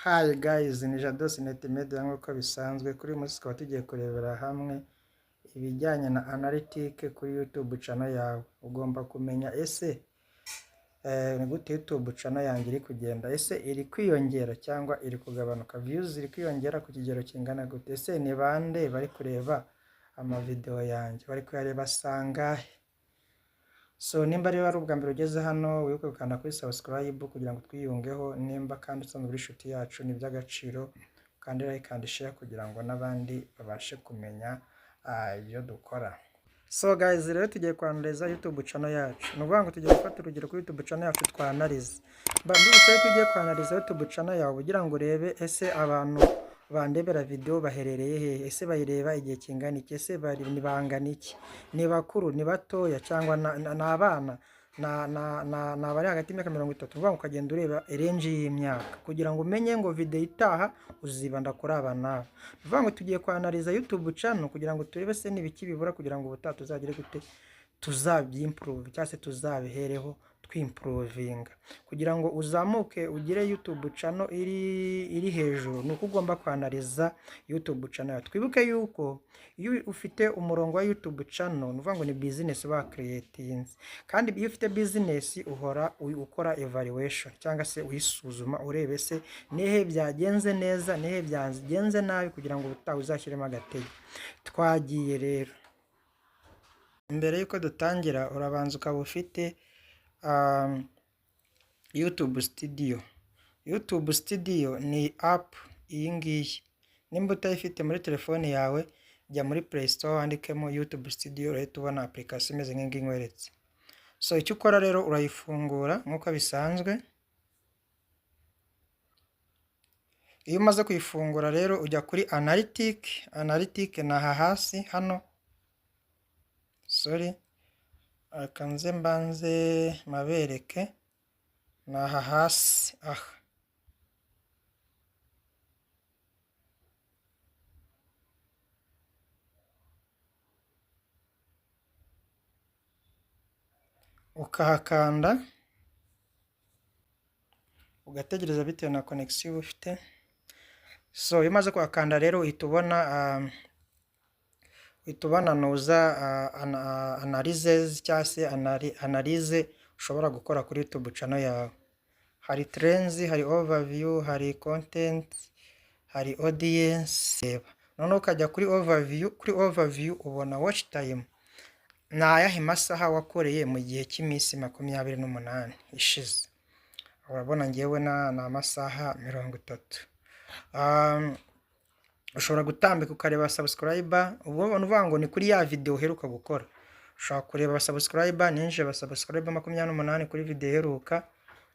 Hi guys, ni Jado Sineti Media nk'uko bisanzwe. Kuri uyu munsi tukaba tugiye kurebera hamwe ibijyanye na analytic kuri YouTube channel yawe. Ugomba kumenya ese ni gute YouTube channel yanjye iri kugenda? Ese iri kwiyongera cyangwa iri kugabanuka? Views ziri kwiyongera ku kigero kingana gute? Ese ni bande bari kureba amavideo yanjye? Bari kuyareba sangahe? So nimba rero ari ubwa mbere ugeze hano, wibuke gukanda kuri subscribe kugira ngo twiyungeho. Nimba kandi usanzwe uri inshuti yacu, ni iby'agaciro kandi like and share kugira ngo n'abandi babashe kumenya ibyo dukora. So guys, rero tugiye kwanaliza YouTube channel yacu. Ni ukuvuga ngo tugiye gufata urugero kuri YouTube channel yacu twanalize. Mbibutse ko ugiye kwanaliza YouTube channel yawe kugira ngo urebe ese abantu bandebera video baherereye hehe, ese bayireba igihe kingana iki, ese bari ni bangana iki, ni bakuru, ni batoya, cyangwa ni abana, na abari hagati y'imyaka 30. Uvuga ngo ukagenda ureba range y'imyaka kugira ngo umenye ngo video itaha uzibanda kuri aba n'aba. Uvuga ngo tugiye kwanaliza YouTube channel kugira ngo turebe se n'ibiki bibura kugira ngo ubutaha tuzagere gute, tuzabyimprove cyangwa se tuzabihereho twimprovinga. Kugira ngo uzamuke ugire YouTube channel iri hejuru, ni uko ugomba kwanaliza YouTube channel yawe. Twibuke yuko iyo ufite umurongo wa YouTube channel, ni ukuvuga ngo ni business uba creatinze, kandi iyo ufite business uhora ukora evaluation cyangwa se uyisuzuma, urebe se nihe byagenze neza, nihe byagenze nabi, kugira ngo ubutaha uzashyiremo agatege. Twagiye rero. Mbere yuko dutangira, urabanza ukaba ufite YouTube Studio. YouTube Studio ni app iyi ngiyi. Nimba utayifite muri telefone yawe, jya muri Play Store wandikemo YouTube Studio, urahita ubona application imeze nk'iyi nkweretse. So icyo ukora rero, urayifungura nk'uko bisanzwe. Iyo umaze kuyifungura rero, ujya kuri analytic. Analytic ni aha hasi hano. Sorry, reka nze mbanze mabereke, ni aha hasi aha. Ukahakanda, ugategereza bitewe na connection uba ufite. So iyo umaze kuhakanda rero, uhita ubona nuza analysis cyangwa se analyse ushobora gukora kuri YouTube channel yawe. Hari trends, hari overview, hari content, hari audience. Reba. Noneho ukajya kuri overview. Kuri overview ubona watch time. Ni ayahe masaha wakoreye mu gihe cy'iminsi 28 ishize? Urabona ngewe ni amasaha 30. Ushobora gutambika ukareba subscriber, ubwo ni ukuvuga ngo ni kuri ya video uheruka gukora. Ushobora kureba subscriber, ninjiye aba subscriber 28 kuri video iheruka,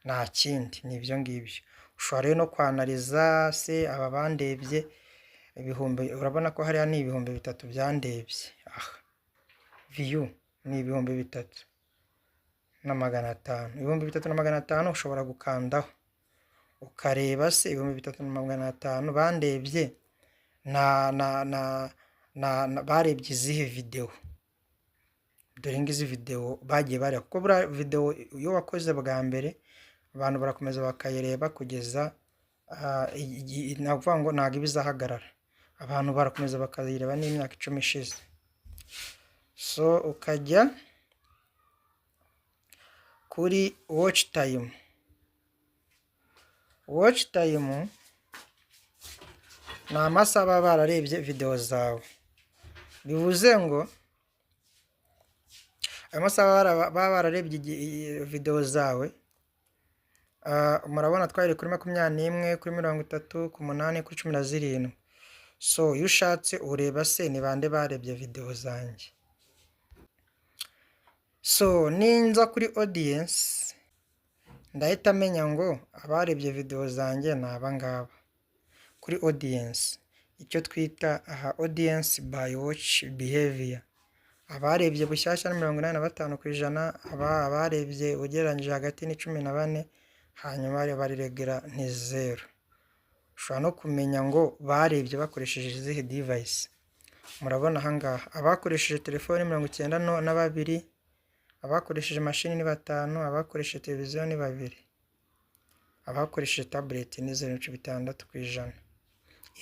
nta kindi, ni ibyo ngibyo. Ushobora rero no kwanaliza se aba bandebye ibihumbi, urabona ko hariya ni 3000 byandebye. Aha view ni 3500. 3500 ushobora gukandaho ukareba se 3500 bandebye na barebye izihe video. Dore ngizi video bagiye bareba, kuko buriya video iyo wakoze bwa mbere abantu barakomeza bakayireba kugeza ni ukuvuga ngo ntabwo iba izahagarara, abantu barakomeza bakayireba n'imyaka 10 ishize. So ukajya kuri watch time. Watch time ni amasaha baba bararebye video zawe. Bivuze ngo ayo masaha baba bararebye video zawe, murabona twari kuri 21, kuri 30, ku 8, kuri 17. So iyo ushatse ureba se ni bande barebye video zanjye. So ninza kuri audience, ndahita menya ngo abarebye video zanjye ni aba ngaba. Kuri audience, icyo twita aha audience by watch behavior. Abarebye bushyashya ni 85%, abarebye ugereranyije hagati ni 14, hanyuma abari regular ni 0. Ushobora no kumenya ngo barebye bakoresheje izihe device. Murabona aha ngaha abakoresheje telefoni 92, abakoresheje mashini ni batanu, abakoresheje televiziyo ni babiri. Abakoresheje tablet ni 0.6%.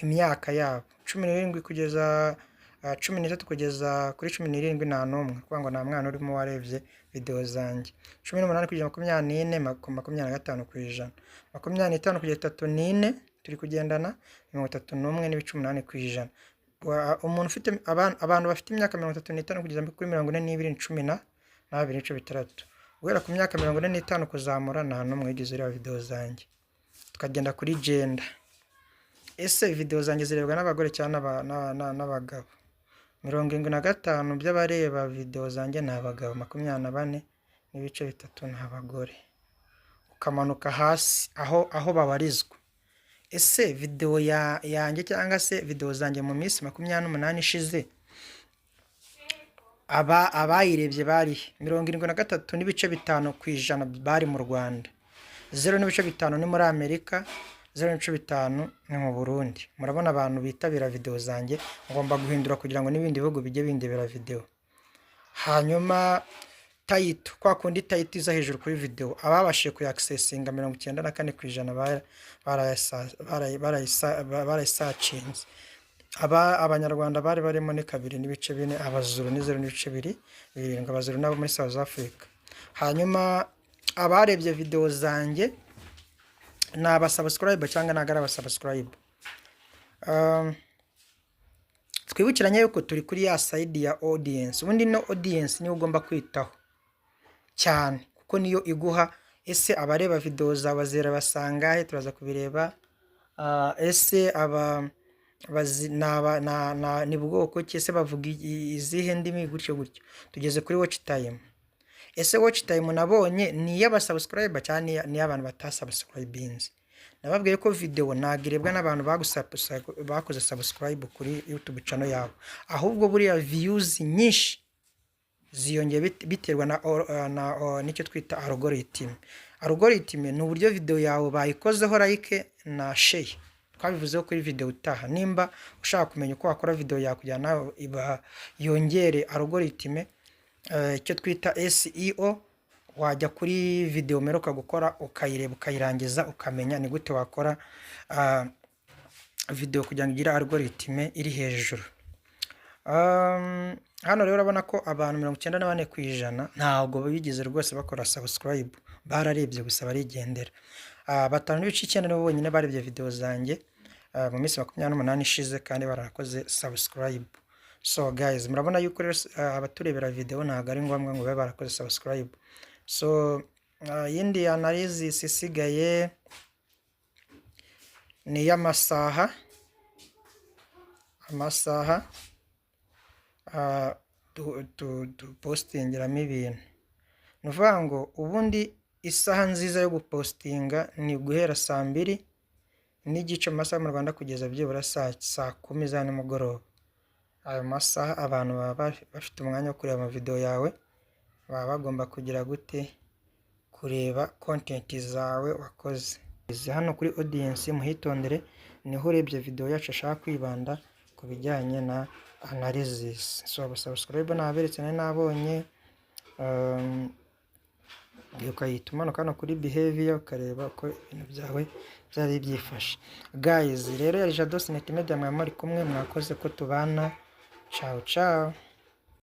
Imyaka yabo, 17 kugeza 13 kugeza kuri 17, nta n'umwe, kuvuga ngo nta mwana urimo warebye videwo zanjye. 18 kugeza 24, 25%. 25 kugeza 34, turi kugendana, 31.8%. Umuntu ufite abantu bafite imyaka 35 kugeza kuri 42 ni 12.6. Guhera ku myaka 45 kuzamura, nta n'umwe wigeze ureba videwo zanjye. Tukagenda kuri gender. Ese videwo zanjye zirebwa n'abagore cyangwa n'abagabo? 75 by'abareba videwo zanjye ni abagabo, 24.3 ni abagore. Ukamanuka hasi aho babarizwa. Ese videwo yanjye cyangwa se videwo zanjye mu minsi 28 ishize, abayirebye bari he? 73.5% bari mu Rwanda, 0.5 ni muri Amerika, 0.5 ni mu Burundi. Murabona abantu bitabira videwo zanjye, ngomba guhindura kugira ngo n'ibindi bihugu bijye bindebera videwo. Hanyuma title, kwa kundi title iza hejuru kuri videwo, ababashije kuyakisesinga 94% barayisacinze. Aba Abanyarwanda bari barimo ni 2.4, Abazulu ni 0.27, Abazulu nabo muri South Africa. Hanyuma abarebye videwo zanjye ni abasubscribe cyangwa ntabwo ari abasubscribe? Twibukiranye yuko turi kuri ya side ya audience. Ubundi no audience niyo ugomba kwitaho cyane, kuko niyo iguha ese abareba videwo zawe zera basangahe, turaza kubireba. Ese aba bazi ni bwoko ki? Ese bavuga izihe ndimi? Gutyo gutyo. Tugeze kuri watch time. Ese watch time nabonye ni iy'abasubscribe cyangwa ni iy'abantu batasubscribinze? Nababwiye ko video ntabwo irebwa n'abantu bakoze subscribe kuri YouTube channel yawe, ahubwo buriya views nyinshi ziyongera biterwa na n'icyo twita algorithm. Algorithm ni uburyo video yawe bayikozeho like na share. Twabivuzeho kuri video utaha. Nimba ushaka kumenya uko wakora video yawe kugira nawe iba yongere algorithm, icyo twita SEO, wajya kuri video mperuka gukora ukayireba ukayirangiza, ukamenya ni gute wakora video kugira ngo igire algorithm iri hejuru. Hano rero urabona ko abantu 94% ntabwo bigeze rwose bakora subscribe, bararebye gusa barigendera. 5.9 nibo bonyine barebye video zanjye mu minsi 28 ishize kandi barakoze subscribe. So guys, murabona yuko rero abaturebera video ntabwo ari ngombwa ngo babe barakoze subscribe. So iyindi analysis isigaye ni iy'amasaha, amasaha dupostingiramo ibintu. Ni ukuvuga ngo ubundi isaha nziza yo gupostinga ni guhera saa 2:30 mu masaha yo mu Rwanda kugeza byibura saa 10 za nimugoroba. Ayo masaha abantu baba bafite umwanya wo kureba amavideo yawe, baba bagomba kugira gute? Kureba content zawe wakoze. Hano kuri audience muhitondere, niho urebye video yacu ashaka kwibanda ku bijyanye na analysis. So subscribe naberetse, nari nabonye, ukahita umanuka hano kuri behavior ukareba uko ibintu byawe byari byifashe. Guys, rero yari Jado Sineti Media mwari muri kumwe, mwakoze ko tubana. Ciao ciao.